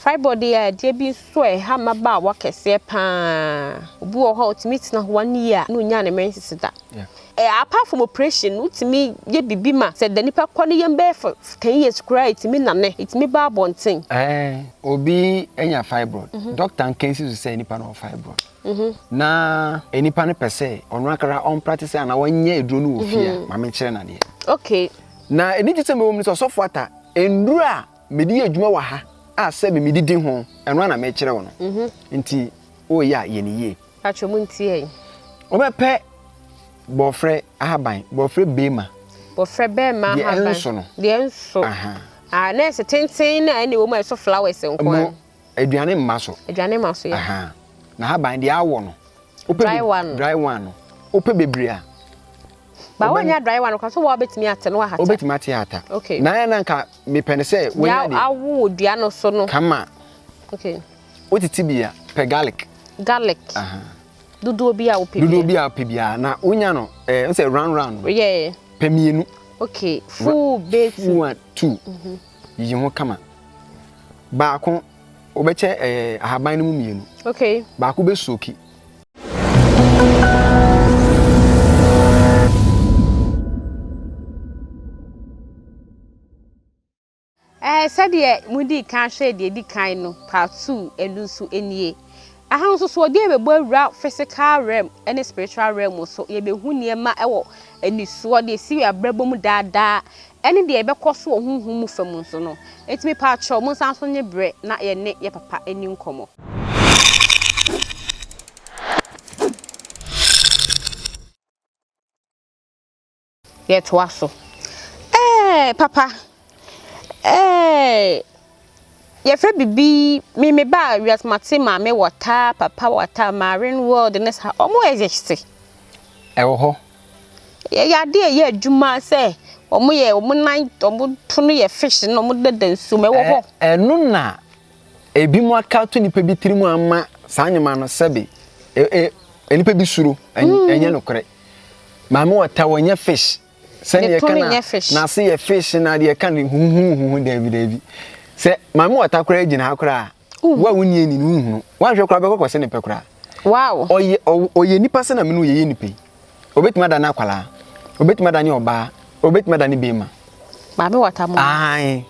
Fibroid yɛ adeɛ bi nso a ɛha mmabaawa kɛseɛ pa ara. Obi wɔ hɔ a ɔtumi tena hɔ one year na ɔnnya ne menses da. Apart from operation no, wotumi yɛ biribi ma sɛ da nipa kɔ ne yam bɛyɛ for 10 years koraa a, ɛtumi nane, ɛtumi ba abɔnten. Ɛɛ, obi anya fibroid, doctor nka nsi so sɛ nipa no wɔ fibroid. Na nipa no pɛ sɛ ɔno ankasa ɔmpractice anaa ɔnyɛ aduro no wɔ fie a, ma menkyerɛ no adeɛ. Okay. Na anigyesɛm a ɛwɔ mu ne sɛ ɔsɔfo Atta, nnuro a mede yɛ adwuma wɔ ha a sɛbe medidi ho, ɛno ara na mekyerɛ wo no. Mhm. Nti woyɛ a yɛ no yie. Patro mu nti ɛ. Wobɛpɛ bɔɔfrɛ ahaban, bɔɔfrɛ beema. Bɔɔfrɛ bɛɛma ahaban. Deɛ ɛnso no. Deɛ ɛnso. Aha. Ah, na ɛsɛ tenten na ɛna ɛwɔ mu a ɛso flowers nko ara. Mo aduane mma so. Aduane mma so yɛ. Aha. Na ahaban deɛ awɔ no. Wopɛ dry one. Dry one no. Wopɛ bebree a. Ba wonya dry one kora so wa wobɛtumi ate no ahata. Wobɛtumi ate ahata. Okay. Na ɛna nka mepɛ no sɛ wonya deɛ. Awo wɔ dua no so no. Kama. Okay. Wotete bi a pɛ garlic. Garlic. Aha. Dodoɔ bi a wopɛ bi. Dodoɔ bi a wopɛ bi a na wonya no eh n sɛ round round no. Yeah. Pɛ mmienu. Okay. Full bɛ two. One two. Mm -hmm. Yiyi ho kama. Baako wobɛkyɛ eh, ahaban no mu mmienu. Okay. Baako bɛ soki. Ɛɛ, sɛdeɛ modii kan hwɛɛ deɛ ɛdi kan no, part 2, ɛno nso nie. Ɛha nso so, ɔde yɛn bɛbɔ awura physical realm ne spiritual realm so. Yɛbɛhu nneɛma wɔ anisoɔ, deɛ ɛsi wɔ abrabɔ mu daadaa, ɛne deɛ ɛbɛkɔ so wɔ honhom mu fam nso no. Enti mepaakyɛw, monsan nso nye berɛ na yɛne yɛ papa nni nkɔmmɔ. Yɛtoa so. Ɛɛ papa, ɛɛ yɛfrɛ biribi me me ba wiase mate maame wɔta papa wɔta marine world ne saa wɔn exist. Ɛwɔ hɔ. Ɛyɛ adeɛ a ɛyɛ adwuma sɛ wɔn yɛ wɔn nan wɔn to no yɛ fish na wɔn deda nsuo mu ɛwɔ hɔ. Ɛno na ebinom aka ato nipa bi tirim ama saa nneɛma no sɛbe nnipa bi suro ɛnyɛ nokorɛ. Maame wɔta wɔnyɛ fish sɛdeɛ ɛka na n'ase yɛ fish na deɛ ɛka no huhuhuhu daabi daabi sɛ maame wɔta koraa gyina ha koraa wo a wonni ani no wohunu woanhwɛ koraa bɛkɔ kɔsɛ ne pɛ koraa wow ɔyɛ ɔyɛ nipa sɛ na mene yɛyɛ nipa yi obetumi adane akwadaa obetumi adane ɔbaa obetumi adane bɛrima maame wɔta mo ae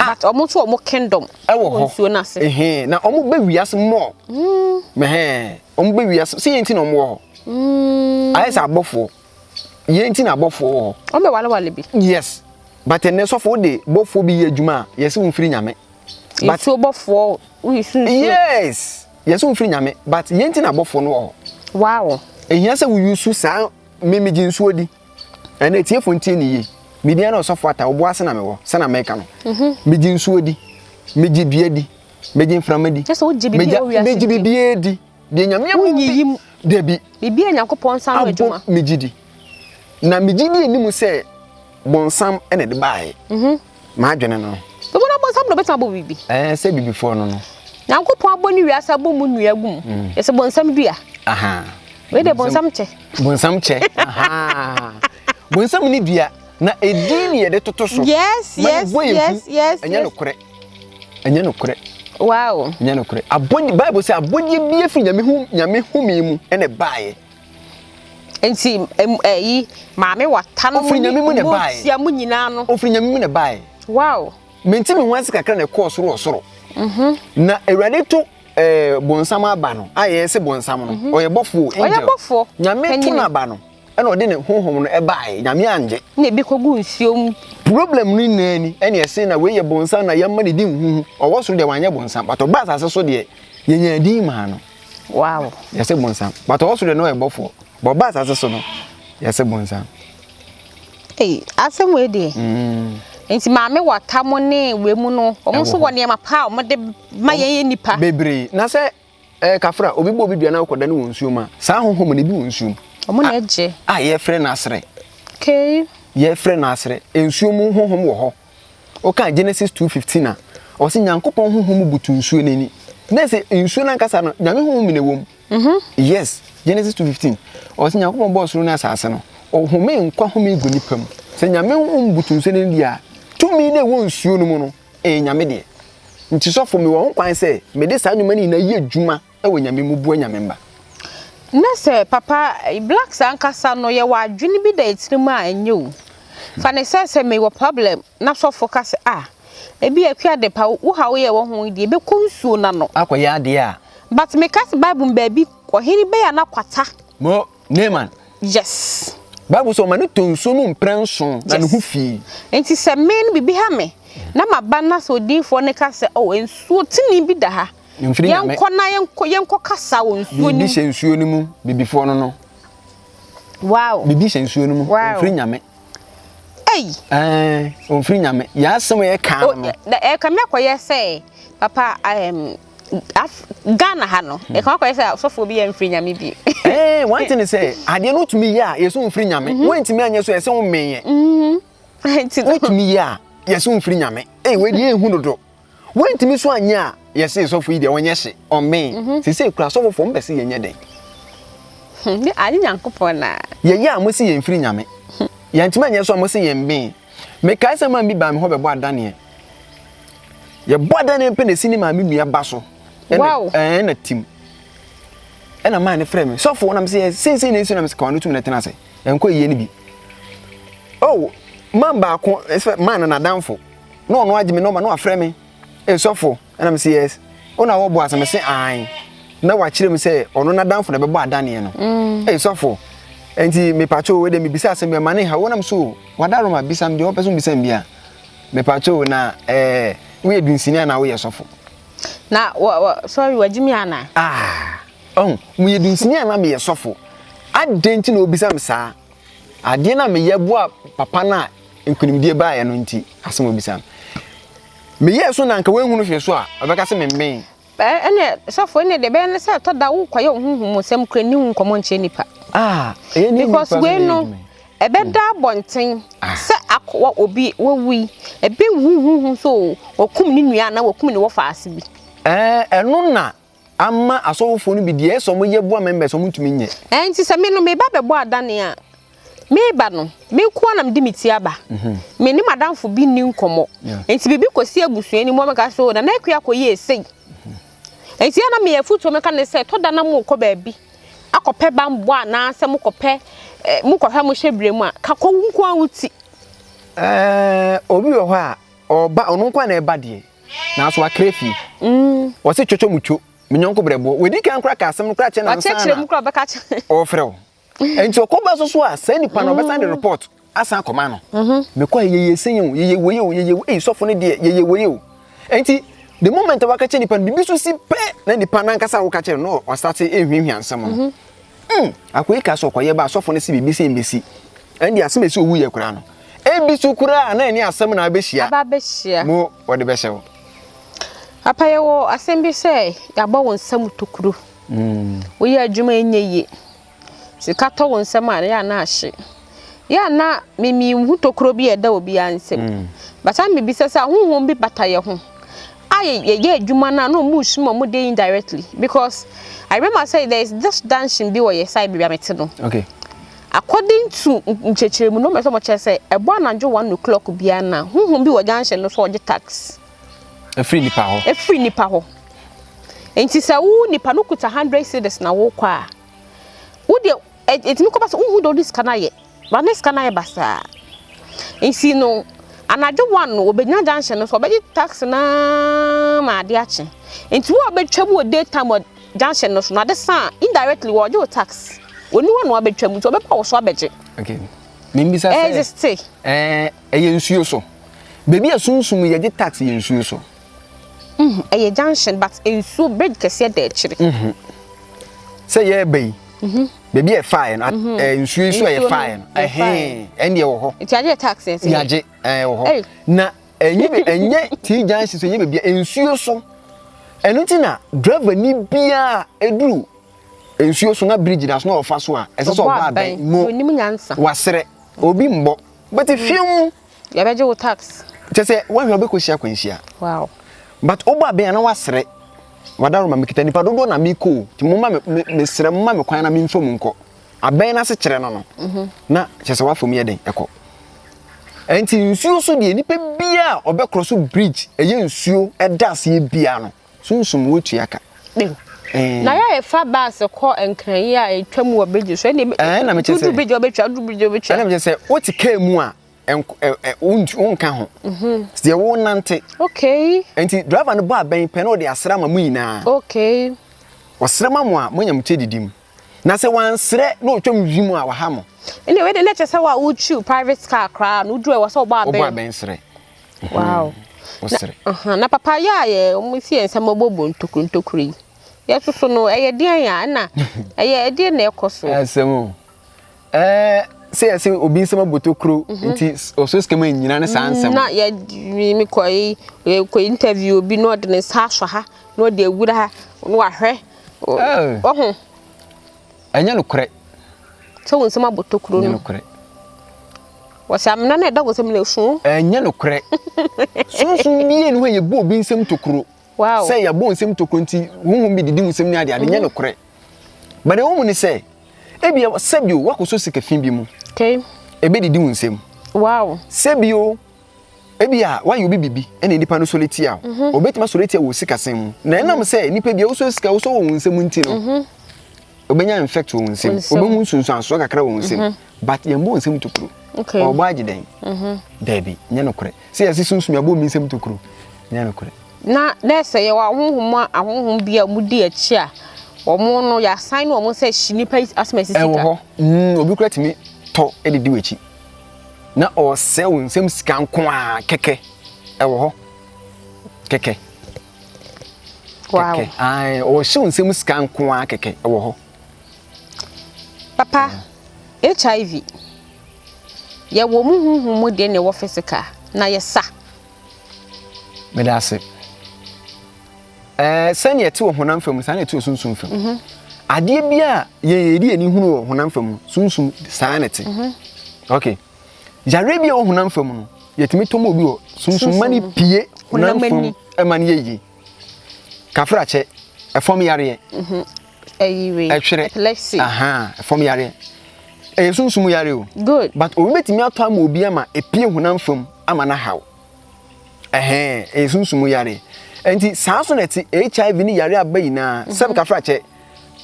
ah. but ɔmo nso ɔmo kingdom ɛwɔ hɔ nsuo no ase ɛhɛn na ɔmo bɛ wiase mɔ mɛhɛn Wɔn bɛ wiase sɛ yɛn ti na wɔn wɔ hɔ. Mm. Ayɛ sɛ abɔfoɔ. Yɛn ti na abɔfoɔ wɔ hɔ. Wɔn bɛ walewale bi. Yes. But ɛnɛ sɔfo de bɔfoɔ bi yɛ adwuma a yɛsɛ wɔn firi nyame. But nsuo bɔfoɔ woyi su nsuo. Yes. Yɛsɛ wɔn firi nyame but yɛn ti na abɔfoɔ no wɔ hɔ. Wow. Ehia sɛ woyi su saa mmemmegye nsuo di. Ɛnɛ tiefo ntie ne yie. Media na ɔsɔfo ata ɔbo ase na mewɔ sɛ na mɛka no. Mhm. Megye nsuo di. Megye dua di. Megye mframa di. Kyɛ sɛ wogye biribi a ɛwɔ wiase di. Megye biribiara di. Deɛ Nyame abɔ Wonyiyi mu. Dabi. Biribi a Nyankopɔn nsa ano adwuma. Abɔ megye di. Na megye di anim sɛ bɔnsam na ɛde baeɛ. Mhm. M'adwene no. Bɛbɔ na bɔnsam na ɔbɛtumi abɔ biribi. Ɛɛ sɛ bibifoɔ no no. Nyankopɔn abɔ ne wiase abɔ mu nnua gu mu. Mm. Yɛsɛ bɔnsam dua. Aha. Wei de bɔnsam kyɛ. Bɔnsam kyɛ. Aha. Bɔnsam ne dua na edin ne yɛde toto so. Yes, yes, yes, yes. Ɛnyɛ nokorɛ. Ɛnyɛ nokorɛ. Wow. Ɛnyɛ nokorɛ. Abɔde Bible sɛ abɔdeɛ bi afiri nyame ho nyame home mu ɛna ɛbaeɛ. Nti ɛyi maame wata no mu ne mu na ɛbaeɛ. Tia mu nyinaa no. Ofiri nyame mu na ɛbaeɛ. Wow. Menti me ho ase kakra na ɛkɔɔ soro wɔ soro. Mhm. Na Awurade to ɛɛ bonsam aba no a yɛyɛ sɛ bonsam no mhm. ɔyɛ bɔfoɔ angel. Ɔyɛ bɔfoɔ. Nyame to no aba no. Ɛna ɔde ne honhom no ɛbaeɛ, Nyame angye. Na ebi kɔgu nsuo mu. Problem no nyinaa ni, ɛna ɛse na wei yɛ bonsam na yɛmma ne din huhu, ɔwɔ soro deɛ wanyɛ bonsam, but ɔba asase so deɛ yɛnyaa din maa no. Wow. Yɛse bonsam, but ɔwɔ soro deɛ na ɔyɛ bɔfoɔ, but ɔba asase so no yɛse bonsam. Ei, asɛm wei deɛ. Mm. Nti maame wata mo ne wei mu no, wɔn nso wɔ nneɛma pa a wɔde ma yɛn yɛ nipa. Bebree, na sɛ Ɛɛ kafra, obi bɔ obi dua na ɔkɔda no wɔ nsuo mu a, saa honhom no ebi wɔ nsuo mu. Ɔmo na ɛgye. A yɛfrɛ no asrɛ. Okay. Yɛfrɛ no asrɛ. Nsuo mu honhom wɔ hɔ. Woka Genesis 2:15 a, ɔse Nyankopɔn honhom butu nsuo no ani. Na ɛsɛ nsuo no ankasa no, Nyame honhom na ɛwɔ mu. Mm-hmm. Yes, Genesis 2:15. Ɔse Nyankopɔn bɔɔ soro ne asase no, ɔhome nkwa home gu nipa mu. Sɛ Nyame honhom butu nsuo no ani deɛ a, tumi no a ɛwɔ nsuo no mu no, ɛyɛ Nyame deɛ. Nti sɔfo mewɔ ho kwan sɛ mede saa nnwuma no nyinaa yɛ adwuma wɔ Nyame mu boa Nyame mma. Na sɛ papa blacks ankasa no yɛwɔ adwene bi da yɛ tirim a ɛnyɛ o. Fa no sɛ sɛ mewɔ problem na sɔfo ka sɛ ah ebia Akua Adepa wo haw yi a ɛwɔ ho yi deɛ ɛbɛkɔ nsuo no ano. Akɔyɛ adeɛ a. But meka sɛ bible mu baabi ɔhene bɛyɛ a na kwata. Mo Naaman. Yes. Bible sɛ ɔma no tɔ nsuo mu mprɛ nson na ne ho fii. Nti sɛ me no biribi ha me na maba na sɛ odiyifoɔ no ka sɛ oh nsuo tene bi da ha. Mfiri Nyame. Yɛnkɔ na yɛnkɔ yɛnkɔ kasa wɔ nsuo no mu. Biribi hyɛ nsuo no mu bibifoɔ no no. Wow. Biribi hyɛ nsuo no mu. Wow. Mfiri Nyame. Ei. Ɛɛ omfiri Nyame. Yɛ asɛm yɛ kaa no. Ɛka mi akɔyɛ sɛ papa um, Af Ghana ha no, ɛka akɔyɛ sɛ asɔfoɔ bi yɛ mfiri Nyame bi. Ɛɛ one thing sɛ adeɛ no wotumi yɛ a yɛ sɛ omfiri Nyame. Mhm. Wontumi anyɛ so yɛ sɛ womenyɛ. Mhm. Wotumi yɛ a yɛ sɛ omfiri Nyame. Ei wei deɛ ehu dodo. Woantumi so anyɛ a, yɛse sɔfo yi deɛ ɔnyɛ hye, ɔmee. Mhm. Seesei kura asɔfofoɔ mo bɛse yɛnyɛ dɛn? Hmm, ne ade Nyankopɔn na. Yɛyɛ a mose yɛmfiri Nyame. Hmm. Yɛantumi anyɛ so a mose yɛmmee. Mekae sɛ man bi baa me hɔ bɛbɔ adaneɛ. Yɛbɔ adaneɛ pɛ na ɛsi ne maame nua ba so. Wow. Ɛna tim. Ɛna man no frɛ me, sɔfo, na mese yɛ seesei na ɛsi na mese ka wano tum na tena ase. Ɛnkɔ yie no bi. Oh, man baako, man no n'adamfo. Na ɔno agye me nɔma na wafrɛ me, Ee sɔfo, ɛna mese yes. Wo na wɔbɔ ase? Mese ae. Na wakyerɛ mu sɛ ɔno n'adamfo na ɛbɛbɔ adaneɛ no. Mm. Ee sɔfo, nti mepatwo wo deɛ mebisa asɛm bi ama ne ha wo nam so wadaroma bisa me deɛ wɔpɛ so bisa me bia. Mepatwo na ɛɛ woyɛ dunsini anaa woyɛ sɔfo? Na wɔ wɔ sorry wagye me ana? Ah, ɔn, meyɛ dunsini anaa meyɛ sɔfo? Adɛn nti na obisa me saa? Adeɛ no a meyɛ boa papa no a nkunimdie baeɛ no nti, asɛm a ɔbisa no. Meyɛɛ so na anka wanhunu hwee so a, ɔbɛka sɛ memmen. Ɛnneɛ, sɔfo, ɛnneɛ deɛ ɛbɛyɛ ne sɛ ɛtɔ da wokɔyɛ wo honhom mu nsɛm kura nni ho nkɔmmɔ nkyerɛ nnipa. Ah, ɛyɛ ne Because nnipa so wei na ɛyɛ no, adwuma yi. ɛbɛda abɔnten Ah. sɛ akoa obi wawu yi, ɛbɛhuhuhu sɛ o, wakum ne nua anaa wakum ne wɔfaase bi. Ɛɛ, ɛno na ama asɔfofoɔ no bi deɛ ɛsɛ wɔn yɛ boa members wɔn ntumi nyɛ. Ɛnti sɛ me no meba bɛbɔ adane a, meba no, me nko ara na mede me ti aba. Mhm. Me ne m'adamfo bi nni nkɔmmɔ. Nti biribi kɔsi abusua no mu a mɛka sɛ, oh, Nana Akua kɔyɛɛ sei. Mhm. Nti a na meyɛ afotuo mɛka ne sɛ, ɛtɔ da na mokɔ baabi akɔpɛ bammɔ anaasɛ mokɔpɛ eh, mokɔhwɛ mo hyɛ berɛ mu a, ka kɔ wo nko ara wo ti. Ɛɛ, obi wɔ hɔ a, ɔba, ɔno nko ara na ɛba deɛ. Nanso wakra fie. Ɔse twotwo mu two, me nyɔnko brɛboɔ. Wadi kan koraa ka asɛm no koraa kyerɛ no ansa na ɔrefrɛ wo. Nti ɔkɔba so so a, saa nipa no ɔbɛsan de report asan akɔma no. Mekɔ a yɛyɛ sei o, yɛyɛ wei o, yɛyɛ wei, sɔfo no deɛ yɛyɛ wei o. Nti the moment a waka kyerɛ nipa no, biribi so si pɛ na nipa no ankasa a woka kyerɛ no na ɔstate ɛhwinhwia nsɛm no. Mm, akoyi ka sɛ ɔkɔyɛ ba asɔfo no se biribi sɛ mbesi. Ɛnde asɛm a esi owu yɛ koraa no. Ebi so koraa na ɛne asɛm na abɛhyia. Aba abɛhyia. Mo wɔde bɛhyɛ wo. Papa yɛwɔ asɛm bi sɛ yɛabɔ wo nsa mu tokuro. Mm. Woyɛ adwuma ɛnyɛ yie. Sika tɔ wo nsam a yɛ a na ahye. Yɛ a na me menhu tokuro bi a ɛda obiara nsam. Mm. But a mebisa sɛ ahonhom bi bata yɛ ho. a yɛyɛ adwuma no a na ɔmo resum ɔmo de indirectly because I remember sɛ there is this dungeon bi wɔ yɛ side baabi a mete no. Okay. According to nkyerɛkyerɛ mu no ɔmo sɛ ɔmo kyerɛ sɛ ɛbɔ anadwo 1 o'clock biara na honhom bi wɔ junction no so ɔgye tax. Efiri nipa hɔ. Efiri nipa hɔ. Nti sɛ wo nipa no kuta 100 cedis na wokɔ a wo deɛ ɛtumi kɔba sɛ wohu deɛ wode sika no ayɛ ba ne sika no ayɛ basaa. Nti no anadwo 1 no wɔbɛgyina junction no so ɔbɛgye taxi naa ma ade akye. Nti wo a wobɛtwa mu wɔ day time wɔ junction no so no ade sa a indirectly wɔgye wo tax. Wɔni hɔ na wabɛtwa mu nti ɔbɛba wo so abɛgye. Okay. Mimbisa sɛ Existe. ɛɛ ɛyɛ nsuo so. Baabi a sunsum yɛgye tax yɛ nsuo so. Mhm, ɛyɛ junction but nsuo bridge kɛseɛ da akyire. Mhm. Sɛ yɛreba yi, baabi a ɛfaeɛ no, ɛɛ nsuo yi so a Nsuo no, yɛfaeɛ no, yɛfaeɛ. ɛhɛn, ɛn deɛ wɔ hɔ. Nti agye tax yɛn sɛ. Yɛagye ɛɛ wɔ hɔ. Ei. Na ɛnyɛ be ɛnyɛ T junction so ɛnyɛ baabi a nsuo so. Ɛno nti na driver ni biara eduru nsuo so na bridge da so na ɔfa so a ɛsɛ sɛ Ɔbɔ ɔbɔ abɛn. abɛn mo Onim nyansa. wasrɛ obi mbɔ but fiem Yɛbɛgye wo tax. kyɛ sɛ woahwɛ wobɛkɔhyia akwanhyia Wow. but wobɔ abɛn a na wasrɛ wadaroma mekita nipa dodoɔ na mekɔ o nti momma me me mesrɛ momma me kwan na memfa mu nkɔ abɛn no ase kyerɛ no no na kyɛ sɛ wafa mu yɛ den ɛkɔ ɛnti nsuo so deɛ nipa biara Obiara a ɔbɛkorɔ so bridge ɛyɛ nsuo ɛda aseɛ biara no, sunsum wotua ka. Na yɛ a yɛfa bus kɔ Nkran yi a ɛtwa mu wɔ bridge so ɛna ɛna mekyɛ sɛ bridge ɔbɛtwa du bridge ɔbɛtwa. Ɛna mekyɛ sɛ wote kaa mu a wonka ho. Mhm. Deɛ wonante. Okay. Nti driver no bɔ abɛn pɛ na ɔde asra ma mo nyinaa. Okay. Ɔsrɛ ma mo a moanya mo kyɛ didi mu. Na sɛ wansrɛ na ɔtwam wim a waha mo. Ɛnna wei de na kyerɛ sɛ wo a wotwiw private car koraa no woduru a ɛwɔ sɛ wobɔ abɛn. Wobɔ abɛn srɛ. Wow. Wosrɛ. Na, na papa yɛ a yɛ wɔn si yɛn nsɛm bɔbɔ ntokuro ntokuro yi. Yɛsoso no ɛyɛ deɛn a ɛna ɛyɛ ɛdeɛn na ɛkɔ so. Asɛm o. Ɛɛ sɛ yɛsɛ obi nsɛm abɔ tokuro mhm. nti ɔsɔ sika mu nyina ne saa nsɛm. Na yɛ mi kɔ yi kɔ interview obi na ɔde ne nsa asɔ ha na ɔde awura ha na wahwɛ. Ɔho. Ɛnyɛ nokorɛ. Sɛ wo nsɛm abɔ tokuro no. Ɛnyɛ nokorɛ. Wɔsɛ amena na ɛda wo nsɛm na esu. Ɛnyɛ nokorɛ. Sunsun bie ni hɔ yɛ bɔ obi nsɛm tokuro. Wow. Sɛ yɛabɔ nsɛm tokuro nti huhum bi didi wo nsɛm ne ade ade nyɛ mhm. nokorɛ. But ɛwɔ mu ne sɛ ebia sɛbio wakɔsɔ sika fi bi mu. Okay. Ebedidi wo nsɛm. Wow. Sɛbio ebia wayɛ obi bibi ɛna nipa no sɔre tia wo. Mhm. Obetumi asɔre tia wɔ sikasɛm mu. Na ɛnam sɛ nipa bi a wosɔ sika wosɔ wɔ wo nsɛm nti no. Mhm. Obenya infect wɔ wo nsam. Obehu nsunsuansoɔ kakra wɔ wo nsam. Mhm. But yɛn bɔ nsam tokuro. Okay. Ɔbɔ agye dɛn? Mhm. Daabi, nyɛ nokorɛ. Sɛ yɛsi sunsum yɛabɔ obi nsam tokuro, nyɛ nokorɛ. Na na sɛ yɛwɔ ahonhom a ahonhom bi a wɔdi akyi a wɔn no yɛasan ne wɔn sɛ hyi nipa yi asɛm asisi ka. Ɛwɔ hɔ. Mm, obi kura tumi tɔ de di w'akyi. Na ɔsɛ wo nsam sika nko ara kɛkɛ. Ɛwɔ hɔ. Kɛkɛ. Wow. Kɛkɛ. Ae, ɔhyɛ wo nsam sika nko ara kɛkɛ ɛwɔ hɔ. Papa, HIV, yɛwɔ mu huhu mu deɛ na ɛwɔ physical na yɛsa. Meda ase. Ɛɛ sɛnea ɛte wɔ honam fam saa na ɛte wɔ sunsum fam. Mhm. Adeɛ bi a yɛn yɛde yɛn ani hunu wɔ honam fam sunsum saa na ɛte. Mhm. Okay. Yareɛ bi a ɛwɔ honam fam no, yɛtumi tɔ ma obi wɔ sunsum ma no pie honam fam ma no yɛ yie. Kafrakyɛ, ɛfam yareɛ. Mhm. Ɛtwerɛ. Ɛfam yareɛ. Ɛyɛ sunsum yareɛ o. Good. But obi bɛtumi atɔ ama obi ama epie honam fam ama no ahaw. Ɛhɛn, ɛyɛ sunsum yareɛ. Nti saa so na ɛte HIV ne yareɛ aba nyinaa. Mm -hmm. Sɛbi kafrakyɛ,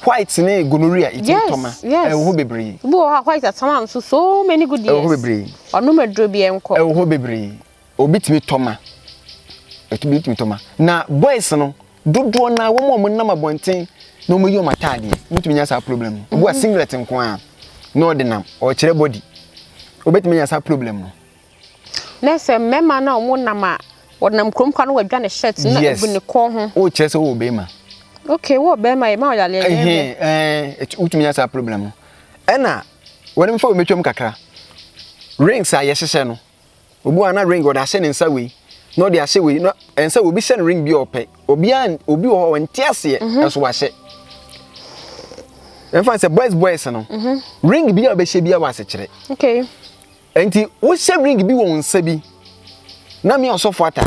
white ne gonorrhea ɛtumi tɔ ma. Ɛwɔ hɔ bebree. Obi wɔ hɔ a white atama nso so many good years. Ɛwɔ hɔ bebree. Ɔnom aduro bi ɛnkɔ. Ɛwɔ hɔ bebree. Obi tumi tɔ ma. Obi tumi tɔ ma. Na boys no dodoɔ naa wɔn a wɔn nam abɔnten na wɔn yi wɔn ataadeɛ wɔn tumi nya saa problem no. Obi wɔ mhm. singlet nko ara na ɔde nam ɔkyerɛ body. Obetumi nya saa problem no. Na sɛ mmarima no a wɔn nam a wɔnam kurom kwa no wɔadwa ne shirt na egu ne kɔn ho. O kyerɛ sɛ wowɔ bɛrima. Okay, wowɔ bɛrima yɛ ma ɔyale ɛyɛ. Ɛhɛn ɛɛ wotumi nya saa problem no. Ɛna wɔn mfa wɔn atwam kakra. Rings a yɛhyehyɛ no, obi wɔ na ring ɔde ahyɛ ne nsa wei na ɔde ahyɛ wei na ɛnsɛ obi hyɛ no ring bi a ɔpɛ. Obi a obi wɔ hɔ ɔnte aseɛ mhm. ɛso wahyɛ. Ɛnfa sɛ boys boys no, mhm. ring bi a ɔbɛhyɛ bi a wɔ asekyerɛ. Okay. Enti wohyɛ ring bi wɔ wo nsa bi na me ɔsɔfo ata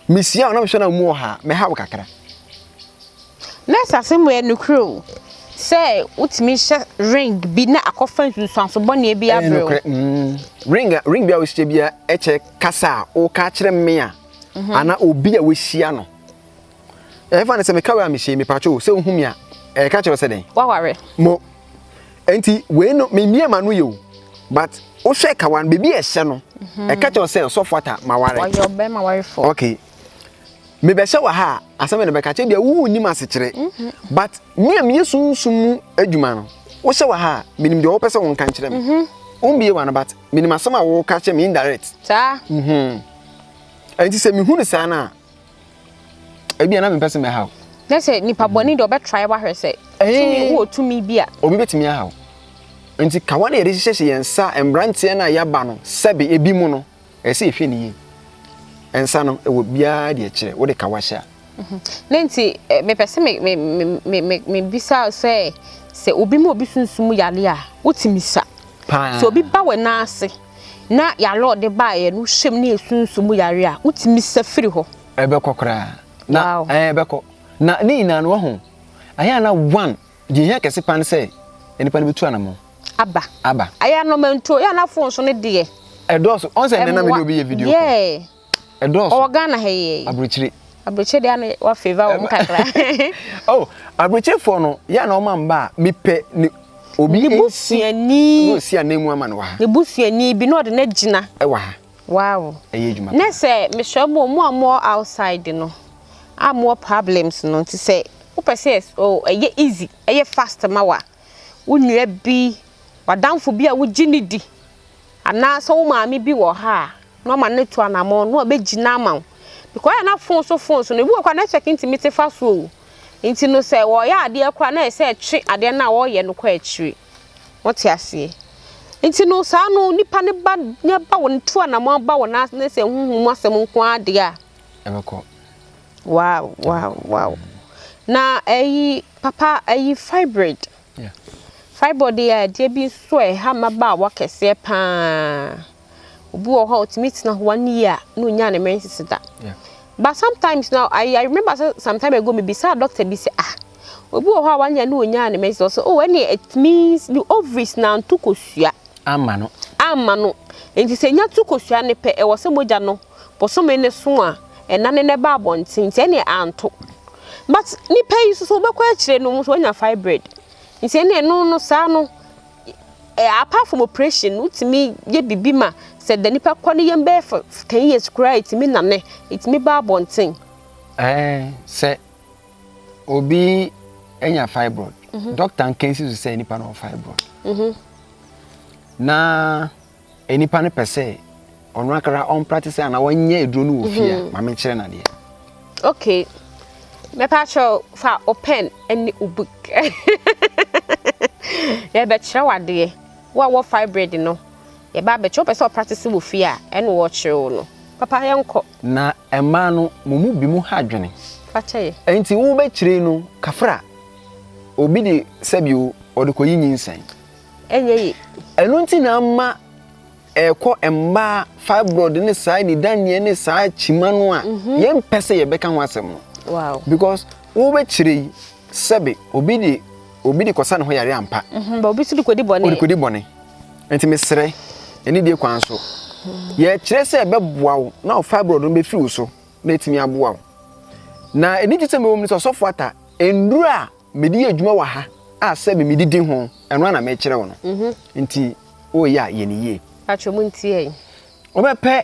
mehyia wo na mehwɛ na mu wɔ ha a, mɛha wo kakra. Nurse asɛm wei yɛ nokorɛ o, sɛ wotumi hyɛ ring bi na akɔfa nsunsuanso bɔne bi Ɛyɛ abrɛ wo. nokorɛ mm. Ring a ring bi a wohyɛ bi a ɛkyɛ kasa a woka akyerɛ me a anaa obi a woahyia no. Ɛmfa no sɛ meka wei a mehyɛ yi mepatwo o sɛ wohu me a ɛka kyerɛ wo sɛ dɛn? Woaware. Mo. Enti wei no memmie m'ano yɛ o but wohwɛ kawa no baabi a ɛhyɛ no ɛka kyerɛ wo sɛ ɔsɔfo ata maware. Ɔyɛ ɔbɛrima warefoɔ. Okay. Mebɛhyɛ wɔ ha a asɛm na bɛka kyerɛ bia wonnim asekyerɛ but me a meyɛ sunsum mu adwuma no wohyɛ wɔ ha a menim deɛ wopɛ sɛ wonka nkyerɛ me. Wombie w'ano but menim asɛm a woka kyerɛ me indirect. Saa. Mhm. Enti sɛ mehu no saa no a Ebia na mempɛ sɛ mɛhaw. Na sɛ nipa bɔne deɛ ɔbɛtrae wahwɛ sɛ tumi wowɔ tumi bi a. Obi bɛtumi ahaw. Nti kawa no yɛde hyehyɛhyɛ yɛn nsa mmeranteɛ no a yɛaba no sɛbe ebi mu no ɛsɛ sɛ yɛhwɛ no yie. Nsa no ɛwɔ biara deɛ ɛkyerɛ wode kawa hyɛ a. Ne nti mepɛ sɛ me me me me mebisa sɛ sɛ obi ma obi sunsum yare a wotumi sa? Paa. Sɛ obi ba w'anan ase na yare a ɔde baeɛ no hyɛ mu na yɛ sunsum mu yare a, wotumi sa firi hɔ. Ɛbɛkɔ koraa. Na Wow. ɛɛ ɛbɛkɔ. Na ne nyinaa no wahu. Ayɛ a na one deɛ ehia kɛse paa ne sɛ nipa no bɛtu anamɔn. Aba. Aba. Ayɛ a nɔɔma ntuo, yɛ a na phone so no deɛ. Ɛdɔɔso. Ɔn sɛ nnɛ na me ne Ɛmmoa. obi yɛ video call. Yeah. Ɛdɔɔso. Ɔwɔ Ghana ha yi. Aburokyire. Aburokyire deɛ ano wa favour wɔn kakra. Oh, aburokyirefoɔ no yɛ na wɔn amba a mepɛ ne obi Ne busuani. Na osi anan mu ama no wɔ ha. Ne busuani bi na ɔde no agyina. Ɛwɔ ha. Wow. Ɛyɛ adwuma. Ne sɛ mesrɛ mo mo a mo outside no a mo wɔ problems no nti sɛ wopɛ sɛ oh ɛyɛ easy ɛyɛ fast ma wa wo nua bi w'adamfo bi a wogye ne di anaasɛ wo maame bi wɔ ha a na wama no atu anamɔn na wabɛgyina ama wo because ɛyɛ na phone so phone so no ebi wɔ koraa network ntumi te fa so o nti no sɛ wɔyɛ adeɛ koraa na ɛsɛ ɛtwe adeɛ no a wɔreyɛ no kɔ akyire wote aseɛ nti no saa no nipa ne ba ne ba wɔn tu anamɔn ba wɔn ase ne sɛ huhu mu asɛm nko ara deɛ a ɛbɛkɔ Wow wow wow na ɛyi papa ɛyi fibroid. Fibroid yɛ adeɛ bi nso a ɛha mmabaawa kɛseɛ paa. Obi wɔ hɔ a otumi tena hɔ one year na onya ne menses da. But sometimes now I remember sɛ some time ago mebisa doctor bi sɛ, ah, obi wɔ hɔ a one year na onya ne menses, ɔsɛ oh, ɛne it means the ovaries na nto kosua. Ama no. Ama no. Nti sɛ nya to kosua ne pɛ, ɛwɔ sɛ mogya no bosome ne so a ɛna ne ne ba abɔnten, nti ɛne anto. But nipa yi nso so wobɛkɔ akyire no nso wanya fibroid. Nti ɛne ɛno no saa no apart from operation, wotumi yɛ bibi ma sɛ da nipa kɔ ne yam bɛyɛ for 10 years koraa, ɛtumi nane, ɛtumi ba abɔnten. Sɛ obi anya fibroid, doctor nka nsi so sɛ nipa no wɔ fibroid na nipa no pɛ sɛ ɔno akara ɔmpractice anaa wɔnyɛ aduro no wɔ fie a, ma menkyerɛ no adeɛ. Okay, mɛpa kyerɛw, fa o pen ne o book, yɛbɛkyerɛ wo adeɛ. Wo a wɔ fibroid no, yɛba abɛkyerɛ. Wopɛ sɛ ɔpractice wɔ fie a, ɛne wɔkyerɛ wo no. Papa, yɛnkɔ. Na mmaa no mo mu bi mu ha adwene. Fa kyɛ yɛ. Nti wobɛkyerɛ no kafra, obi de sɛbio ɔde kɔyi nyinsɛn. Ɛnyɛ yi. Ɛno nti na ama ɛkɔ mmaa fibroid ne saa nidaneɛ ne saa kyima no a yɛmpɛ sɛ yɛbɛka ho asɛm no because wobɛkyerɛ yi, sɛbe obi de kɔsa ne ho yare ampa. Ba obi so de kɔdi bɔne. Ɔde kɔdi bɔne. Nti mesrɛ, ɛne die kwan so yɛkyerɛ sɛ ɛbɛboa wo na wo fibroid no bɛfiri wo so na ɛtumi aboa wo. Na ɛni gye sɛ mewɔ mu no sɛ ɔsɔfo ata nduru a mede yɛ adwuma wɔ ha a sɛbe medidi ho, ɛno ana mekyerɛ wo no. Nti woyɛ a, yɛ ne yie. Atwa mu ntie yi. Wobɛpɛ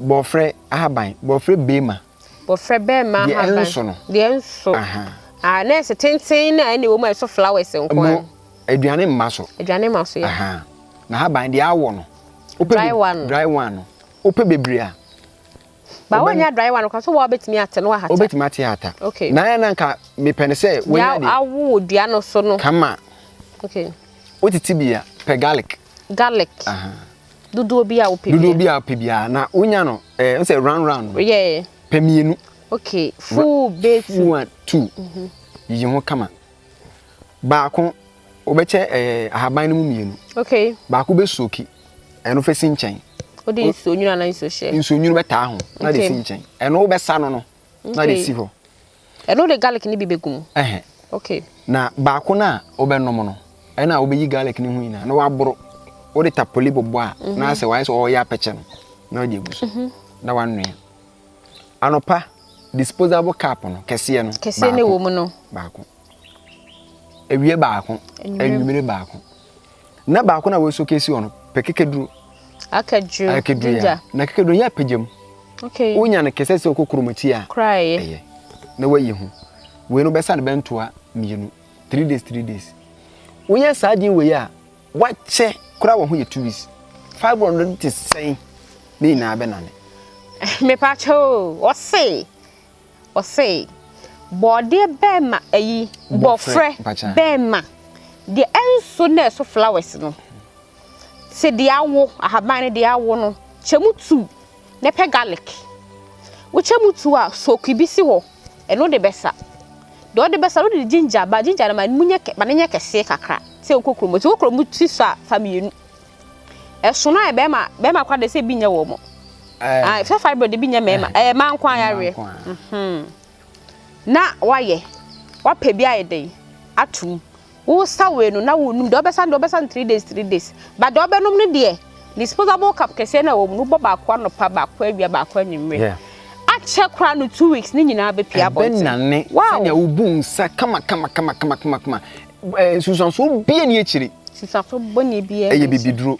bɔɔfrɛ ahaban, bɔɔfrɛ beema. Bɔfrɛ bɛɛma deɛ ahaban. Ɛnso no. Deɛ nso. Ah, na ɛsɛ tenten na ɛne wɔ mu a ɛso flowers nko mo a. Aduane mma so. Aduane ma so yɛ. Aha. Na ahaban deɛ awɔ no, wopɛ Dry one. Dry one no, wopɛ bebree a Ba wonya dry one kora so, wa wobɛtumi ate no ahata. Wobɛtumi ate ata. Na yɛ na nka mepɛ no sɛ deɛ wonya deɛ awo wɔ dua no so no. Kama. Wotete bi a, pɛ garlic. Garlic. Dodoɔ bi a wopɛ dodoɔ bi. Bi a wopɛ biara na wonya no, n sɛ round round no. Pɛ mmienu. Okay. Full base. Full one, two. Yiyi ho kama. Baako wobɛkyɛ ahaban no mu mmienu. Baako bɛsoak, ɛno fɛ si nkyɛn. Wode nsuo nwunu anaa nsuo hyɛ? Nsuo nwunu bɛtaa ho na de si nkyɛn. Ɛno wobɛsa no na de si hɔ. Ɛno de garlic ne bi bɛgu mu. Ɛhɛ. Na baako no a wobɛnom no, ɛna wobɛyi garlic no ho nyinaa na waboro. Wode tapoli bobɔ a na sɛ wayɛ sɛ ɔreyɛ apɛkyɛ no na wode agu so na wanoa. Anɔpa, disposable cup no kɛseɛ no Kɛseɛ ne wɔ mu no. Baako. Awie baako, Anwummerɛ. Anwummere baako. Na baako no a wɔasoak asi hɔ no, pɛ kekaduro. Akaduro. Akaduro Ginger. ya. Na kekaduro yɛ apagya mu. Wonya no kɛsɛ sɛ wokɔ a Koraa ɛyɛ. Na wayi ho. Wei no bɛsa no bɛntoa mmienu. 3 days, 3 days. Woyɛ saa adeɛ wei a, wakyɛ koraa wɔ ho yɛ 2 weeks. Fibroid no te sɛn ne nyinaa bɛnane. Mepakyɛ o, ɔse bɔɔdeɛ bɛɛma ayi bɔfrɛ. Mpakyɛ. Bɛɛma deɛ ɛnso na ɛso flowers no te deɛ awo ahaban no, deɛ awo no, kyɛ mu tu na pɛ garlic. Wokyɛ mu tu a, soak bi si hɔ. Ɛno de bɛsa deɛ ɔde bɛsa no, wode ginger ba, ginger no ma mu nyɛ ma ne nyɛ kɛseɛ kakra sɛ wokɔ kurom. Nti wokɔ kurom ti so a, fa mmienu. Ɛsono a bɛrima bɛrima koraa de sɛ ebi nyɛ wɔ mo. Ah, sɛ fibroid bi nyɛ mmarima, ɛyɛ mmaa nko ayareɛ. Na wayɛ wapɛ bi ayɛ dɛn atum wosa wei no na wonum deɛ ɔbɛsa no 3 days, 3 days, but deɛ ɔbɛnom no deɛ. Disposable cup kɛseɛ no a ɛwɔ mu no, wobɔ baako anɔpa, baako awia, baako anwummerɛ. Akyɛ koraa no 2 weeks ne nyinaa bɛpue abɔnten. Ɛbɛnane Wow! sɛnea wobu nsa kama kama kama kama kama kama. Nsunsuansoɔ biara ni akyire. Nsunsuansoɔ bɔne biara Ɛyɛ ni akyire. Bibiduro.